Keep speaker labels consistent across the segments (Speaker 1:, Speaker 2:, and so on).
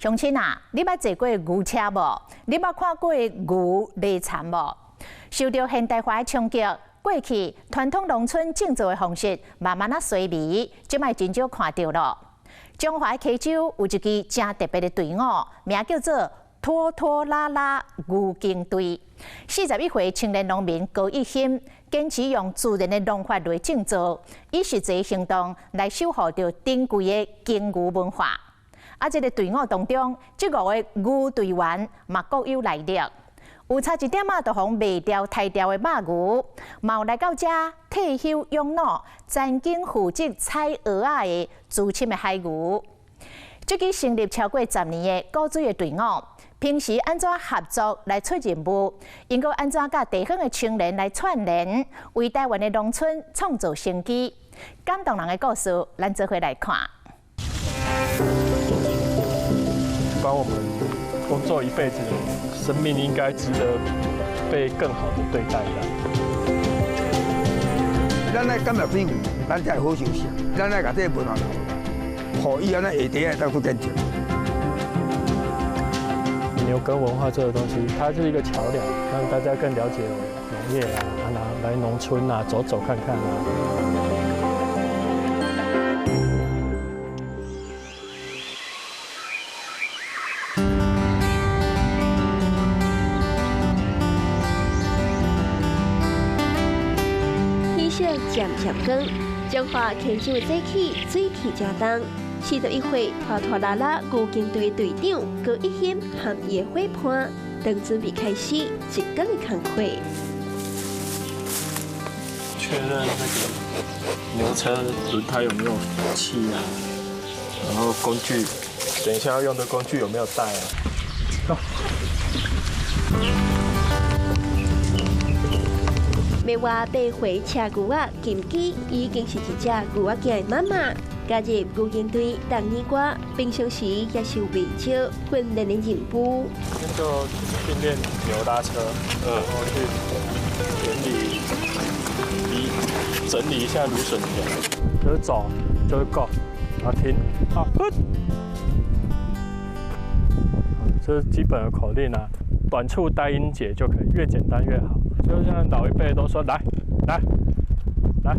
Speaker 1: 鄉親啊，你捌坐過牛車無？你捌看過牛犁田無？受著現代化的衝擊，過去傳統農村種作的方式慢慢仔衰微，這擺真少看著囉。彰化溪州有一支誠特別的隊伍，名叫做拖拖拉拉牛耕隊。41歲青年農民高一興，堅持用自然的農法來種作，以實際行動來守護著珍貴的耕牛文化。啊，這个隊伍當中，這五个牛隊員嘛各有來歷。有差一點仔就予賣掉、刣掉的肉牛，嘛有來到遮退休養老、專經負責採蚵仔的資深的海牛。這支成立超過10年的古錐的隊伍，平時按怎合作來出任務，𪜶閣按怎佮地方的青年來串聯，為台灣的農村創造生機。感動人的故事，咱做伙來看。
Speaker 2: 幫我們工作一輩子，生命應該值得被更好的對待的。
Speaker 3: 咱愛感謝水，咱才會好休息。咱愛共這个文化留落來，予以後咱下代會當閣堅持。
Speaker 2: 牛耕文化這個東西，它是一個橋樑，讓大家更了解農業啊，來農村啊，走走看看啊。
Speaker 4: 天色漸漸光，彰化溪州的早起水氣誠重。41歲拖拖拉拉牛耕隊隊長高一興和伊的伙伴，正準備開始一工的工課。
Speaker 2: 確認那個牛車輪胎有沒有氣啊？然後工具，等一下要用的工具有沒有帶啊？走。
Speaker 4: 沒活8歲車牛仔金基已經是一隻牛仔囝的媽媽，加入牛耕隊6年外，平常時也是有袂少訓練的任務。
Speaker 2: 就訓練牛拉車，然後去田裡整理一下蘆筍田，就是走，就是 go，啊停，啊，這是基本的口令啊，短促單音節就可以，越簡單越好。就像老一輩都說來，來，來，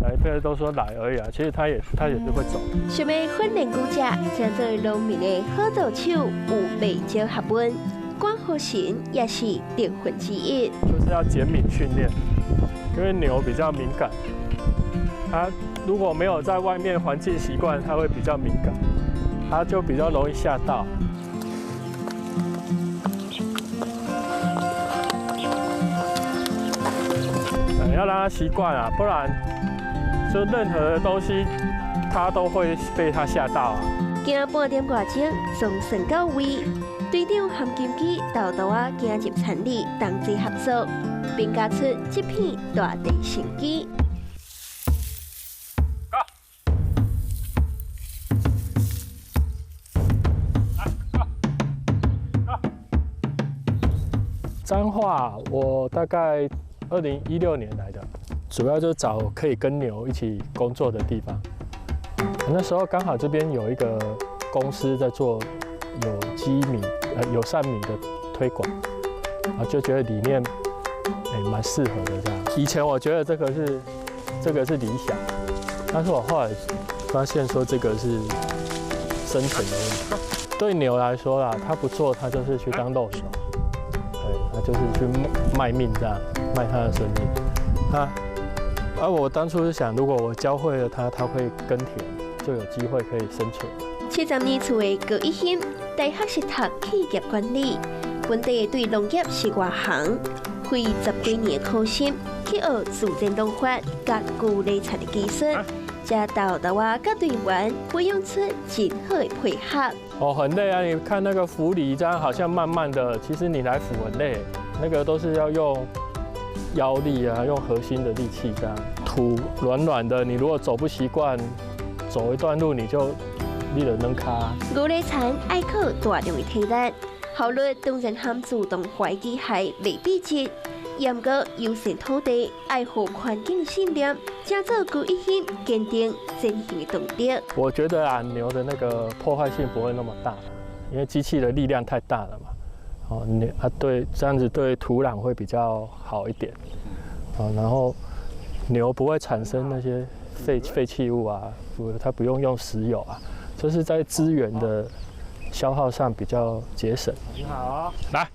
Speaker 2: 老一輩都說來而已啊，其實他也是會走。
Speaker 4: 想欲訓練牛隻，成做農民的好助手，有袂少學問。管好神也是得分之一。
Speaker 2: 就是要減敏訓練，因為牛比較敏感，它如果沒有在外面環境習慣，它會比較敏感，它就比較容易嚇到。要讓它習慣啊，不然就任何的東西，它都會被它嚇到啊。
Speaker 4: 行半點外鐘，總算到位。隊長和金基豆豆仔行入田裡，同齊合作，並加出這片大地生機。
Speaker 2: 彰化，我大概2016年來的，主要就找可以跟牛一起工作的地方。那時候剛好這邊有一個公司在做有機米、友善米的推廣，啊，就覺得理念蠻適合的這樣。以前我覺得這個是理想，但是我後來發現說這個是生存的問題。對牛來說啦，它不做，它就是去當肉手，對，它就是去賣命這樣，賣它的生命。那而我當初是想，如果我教會了它，它會耕田，就有機會可以生存。
Speaker 4: 70年厝的高一興，大學是讀企業管理，本地對農業是外行，花十幾年的苦心去學自然農法佮牛犁田的技術，才豆豆仔佮隊員培養出真好的配合。
Speaker 2: 哦，很累啊！你看那個扶犁這樣，好像慢慢的，其實你來扶很累，那個都是要用腰力啊，用核心的力氣這樣。土軟軟的，你如果走不習慣，走一段路你就你就軟跤。
Speaker 4: 牛犁田愛靠大量的體力，效率當然和自動化機械袂比質。嚴格友善土地、愛護環境信念，成做高一興堅定前行的動力。
Speaker 2: 我覺得啊，牛的那個破壞性不會那麼大，因為機器的力量太大了嘛。哦，你啊，對，這樣子對土壤會比較好一點。啊，然後牛不會產生那些廢棄物啊，不，它不用用石油啊，就是在資源的消耗上比較節省。你好，來，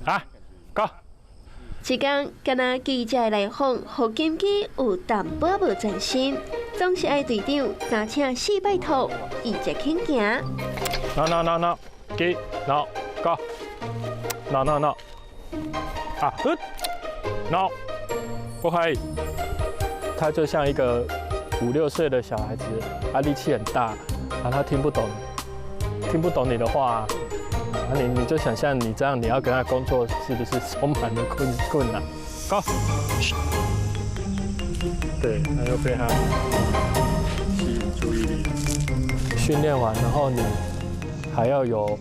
Speaker 2: 來，Go。
Speaker 4: 這工敢若記者來訪，予金基有淡薄無專心，總是愛隊長三請四拜託，伊才肯行。
Speaker 2: No no no no，基，no go，no no no，啊，no，不可以。他就像一個5、6歲的小孩子，他力氣很大，啊，他聽不懂，聽不懂你的話，啊，你就想象你這樣，你要跟他工作，是不是充滿了困難？Go，對，他又被他吸引注意力。訓練完，然後你還要有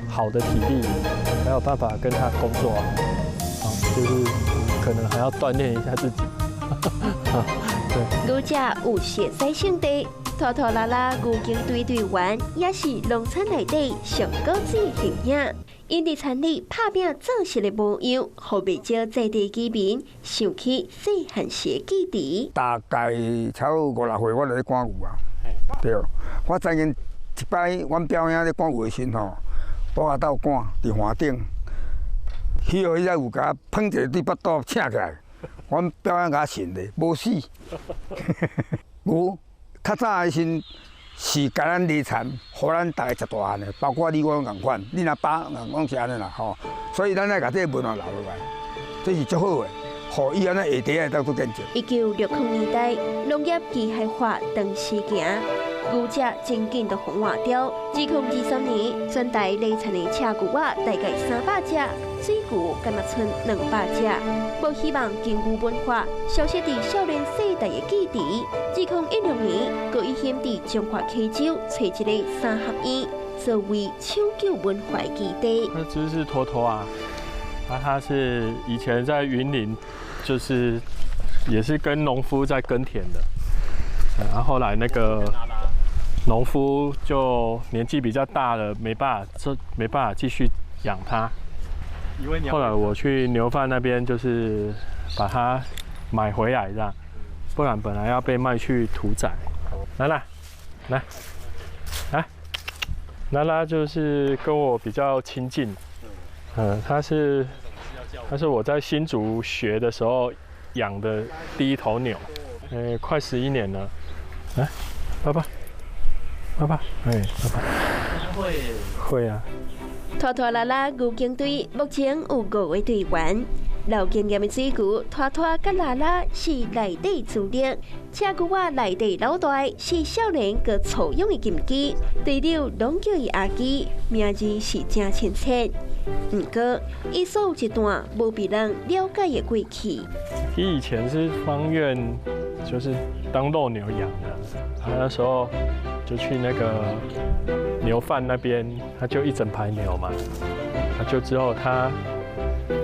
Speaker 2: 好的體力，才有辦法跟他工作啊，就是可能還要鍛鍊一下自己。
Speaker 4: 牛隻有熟悉性地，拖拖拉拉牛耕隊隊員也是農村內底上古早形影。𪜶佇田裡拍拚做事的模樣，予袂少在地居民想起細漢時的記憶。
Speaker 3: 大概差不多5、6歲，我就咧趕牛啊。對，我曾經一擺，阮表兄咧趕牛的時吼，我共鬥趕佇山頂，彼號彼隻牛共我碰一下對腹肚請起來。阮表兄共我呻咧，無死。牛較早的時是共咱犁田，予咱逐家食大漢的，包括你我攏仝款，你若爸攏是按呢啦吼。所以咱愛共這個文化留落來，這是足好的，予以後咱下代會當做見證。
Speaker 4: 1960年代，農業機械化當時行，牛隻真緊就予換掉。2023年，全台犁田的車牛仔大概300隻，水牛敢若賰200隻。無希望耕牛文化消失佇少年世代的記憶。2016年，高一興佇彰化溪州揣一个三合院，作為搶救文化基地。
Speaker 2: 那隻是坨坨啊，啊，他是以前在雲林，就是也是跟農夫在耕田的，然後後來那個農夫就年紀比較大了，沒辦法，這沒辦法繼續養它。後來我去牛販那邊，就是把它買回來這樣，不然本來要被賣去屠宰。來來來來，拉拉就是跟我比較親近，嗯，他是我在新竹學的時候養的第一頭牛，快11年了。來，爸爸，爸爸，哎，爸爸，
Speaker 5: 會
Speaker 2: 會啊。
Speaker 4: 拖拖拉拉牛耕隊目前有五個隊員，老經驗的水牛拖拖佮拉拉是內底主力，車牛仔內底老大是少年閣雛養的金雞，隊長攏叫伊阿基，名字是真親切。毋過，伊煞有一段無被人了解的過去。
Speaker 2: 伊以前是芳苑，就是當肉牛養的，他那時候就去那個牛販那邊，他就一整排牛嘛，他就之後他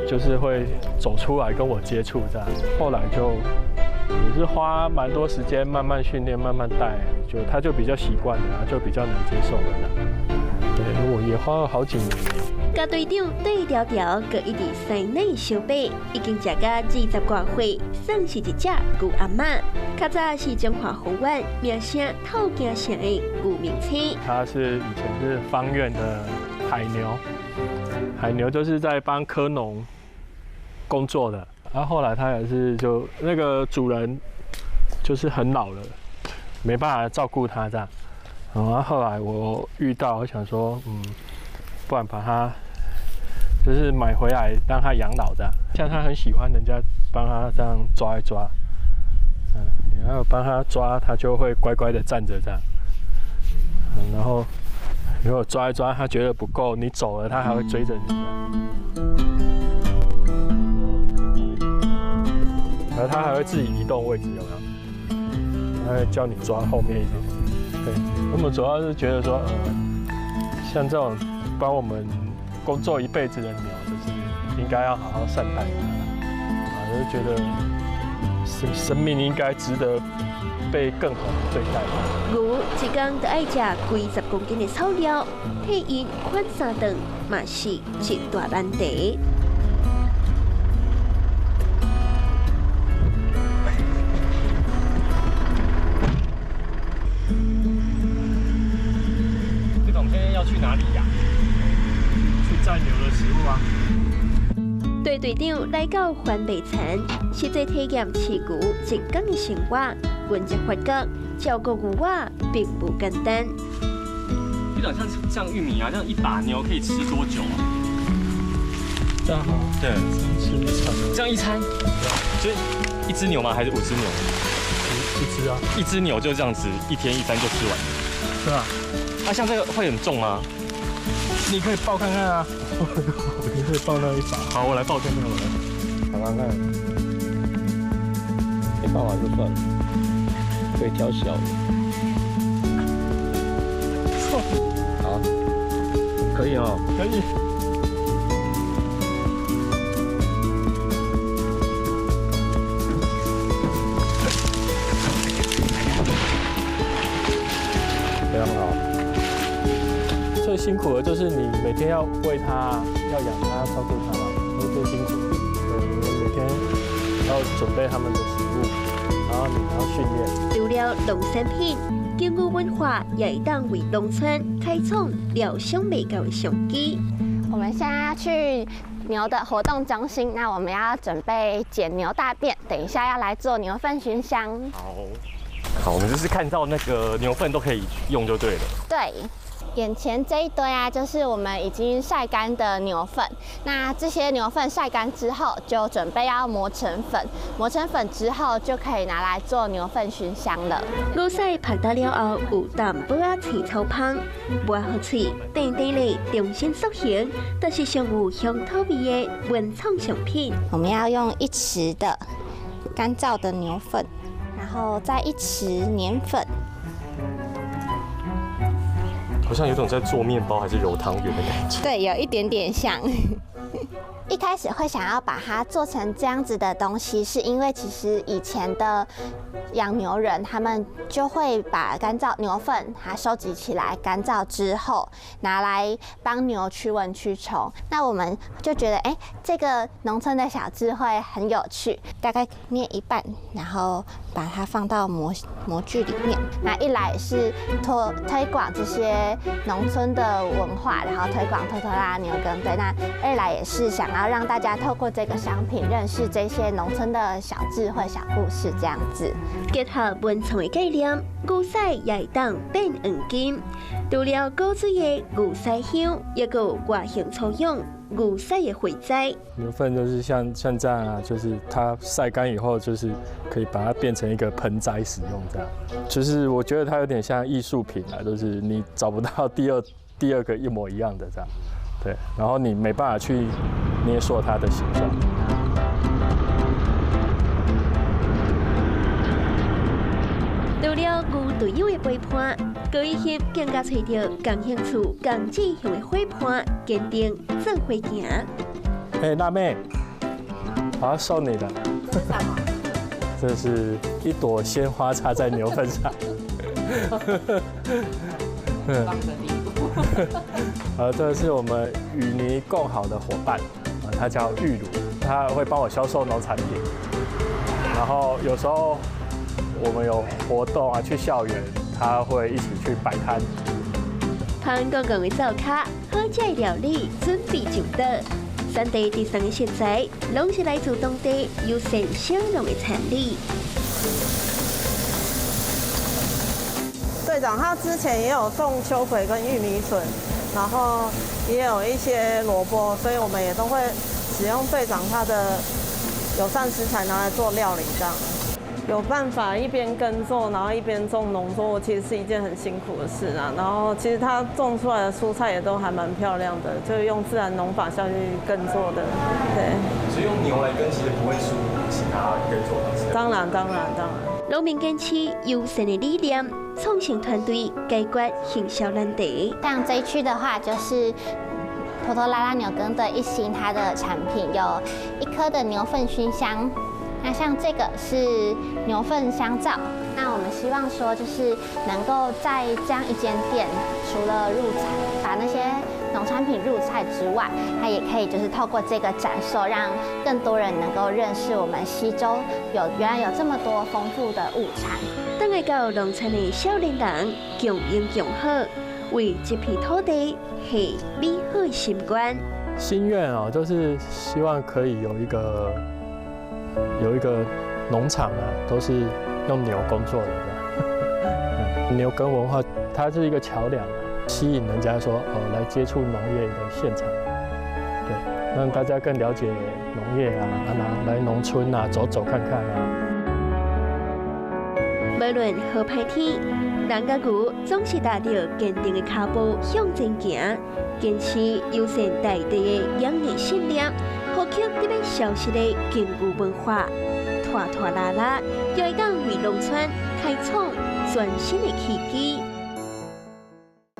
Speaker 2: 就是會走出來跟我接觸這樣，後來就也是花蠻多時間慢慢訓練，慢慢帶，就他就比較習慣了，就比較能接受了。對，我也花了好幾年。
Speaker 4: 佮隊長對條條，閣一直師奶相比，已經食甲20外歲，算是一隻牛阿嬤。較早是彰化豐原名聲透京城的牛明星。
Speaker 2: 他是以前是芳苑的海牛，海牛就是在幫蚵農工作的。然後後來他也是就那個主人就是很老了，沒辦法照顧他這樣。然後後來我遇到，我想說，不然把他就是買回來讓他養老的。像他很喜歡人家幫他這樣抓一抓，然後幫他抓，他就會乖乖的站着這樣。然後如果抓一抓，他覺得不夠，你走了，他還會追着你。然後他還會自己移動位置，有沒有？他會叫你抓後面一點。對，那麼主要是覺得說，像這種幫我們工作一輩子的牛，就是应该要好好善待它，啊，就觉得生命应该值得被更好的对待。
Speaker 4: 牛一工就爱食几十公斤的草料，替𪜶款三顿嘛是一大难题。
Speaker 5: 队长，我们现在要去哪里呀？
Speaker 2: 去载牛的食物啊。
Speaker 4: 队队长来到番麦田，实际体验饲牛一天的生活，阮才发觉照顾牛仔并不简单。
Speaker 5: 队长，像玉米啊，这样一把牛可以吃多久啊？
Speaker 2: 这样好，
Speaker 5: 对，
Speaker 2: 吃一餐。
Speaker 5: 这样一餐，就一只牛吗？还是5只牛？
Speaker 2: 一只啊，
Speaker 5: 一只牛就这样子，一天一餐就吃完了。
Speaker 2: 对啊。
Speaker 5: 那像这个会很重吗？
Speaker 2: 你可以抱看看啊，你可以抱那一把。
Speaker 5: 好，我来抱看看，我来。
Speaker 6: 好看看，没办法就算了，可以挑小的。好，可以哦。
Speaker 2: 可以。
Speaker 6: 非常好。
Speaker 2: 最辛苦的就是你每天要喂它、要养它、照顾它嘛，这是最辛苦的。对，你每天要准备他们的食物，然后你还要训练。
Speaker 4: 除了农产品，耕牛文化也会当为农村开创料想袂到的商机。
Speaker 7: 我们现在要去牛的活动中心，那我们要准备捡牛大便，等一下要来做牛粪熏香。
Speaker 5: 好，好，我们就是看到那个牛粪都可以用就对了。
Speaker 7: 对。眼前这一堆啊，就是我们已经晒干的牛粪。那这些牛粪晒干之后，就准备要磨成粉。磨成粉之后，就可以拿来做牛粪熏香了。
Speaker 4: 牛屎曝干了后，有淡薄仔青草香，抹好喙，甜甜的重新塑形，但是上有乡土味的文创商品。
Speaker 7: 我们要用1匙的干燥的牛粪，然后再1匙粘粉。
Speaker 5: 好像有种在做面包还是揉汤圆的感觉。
Speaker 7: 对，有一点点像。一开始会想要把它做成这样子的东西，是因为其实以前的养牛人，他们就会把干燥牛粪它收集起来，干燥之后拿来帮牛驱蚊驱虫。那我们就觉得，这个农村的小智慧很有趣。大概捏一半，然后把它放到模具里面。那一来是推广这些农村的文化，然后推广拖拖拉牛耕对。那二来也是想要让大家透过这个商品认识这些农村的小智慧、小故事，这样子。
Speaker 4: 结合文创的概念，牛屎也会当变黄金。除了古水的牛屎香，也阁有外形粗养牛屎的肥栽。
Speaker 2: 牛粪就是像这样啊，就是它晒干以后，就是可以把它变成一个盆栽使用这样。就是我觉得它有点像艺术品啊，就是你找不到第二个一模一样的这样。对，然后你没办法去捏塑它的形状。
Speaker 4: 除了牛队友的陪伴，高一鑫更加找到共兴趣、共志向的伙伴，坚定做伙行。
Speaker 2: 哎，辣妹，我要送你的。
Speaker 7: 这是什么？
Speaker 2: 这是一朵鲜花插在牛粪上。
Speaker 8: 棒的礼物。
Speaker 2: 这是我们与泥共好的伙伴，他叫玉如，他会帮我销售农产品。然后有时候我们有活动啊，去校园，他会一起去摆摊。
Speaker 4: 潘公公的灶跤，好食的料理准备就到。产地直送的食材，拢是来自当地友善小农的产地。
Speaker 9: 队长他之前也有送秋葵跟玉米笋，然后也有一些萝卜，所以我们也都会使用队长他的友善食材拿来做料理，这样有办法一边耕作，然后一边种农作物，其实是一件很辛苦的事啊。然后其实他种出来的蔬菜也都还蛮漂亮的，就是用自然农法下去耕作的，对。
Speaker 5: 所以用牛来耕，其实不会输其他耕作方式。
Speaker 9: 当然，当然，当然。
Speaker 4: 农民坚持友善的理念，创新团队解决行销难题。
Speaker 7: 像这一区的话，就是拖拖拉拉牛耕隊一心它的產品，有一顆的牛糞熏香，那像這個是牛糞香皂。那我們希望說，就是能夠在這樣一間店，除了入菜，把那些農產品入菜之外，它也可以就是透過這個展售，讓更多人能夠認識我們溪州有原來有這麼多豐富的物產。
Speaker 4: 轉來到農村的少年人共用共好，為這片土地下美好的心願。
Speaker 2: 心願啊，就是希望可以有一個農場啊，都是用牛工作的。牛耕文化，它是一個橋梁，吸引人家說哦來接觸農業的現場，對，讓大家更了解農業啊，來農村啊走走看看啊。
Speaker 4: 無論好歹天，人佮牛總是踏著堅定的跤步向前行，堅持友善大地的養業信念，呼吸得欲消失的耕牛文化，拖拖拉拉，就會當為農村開創全新的契機。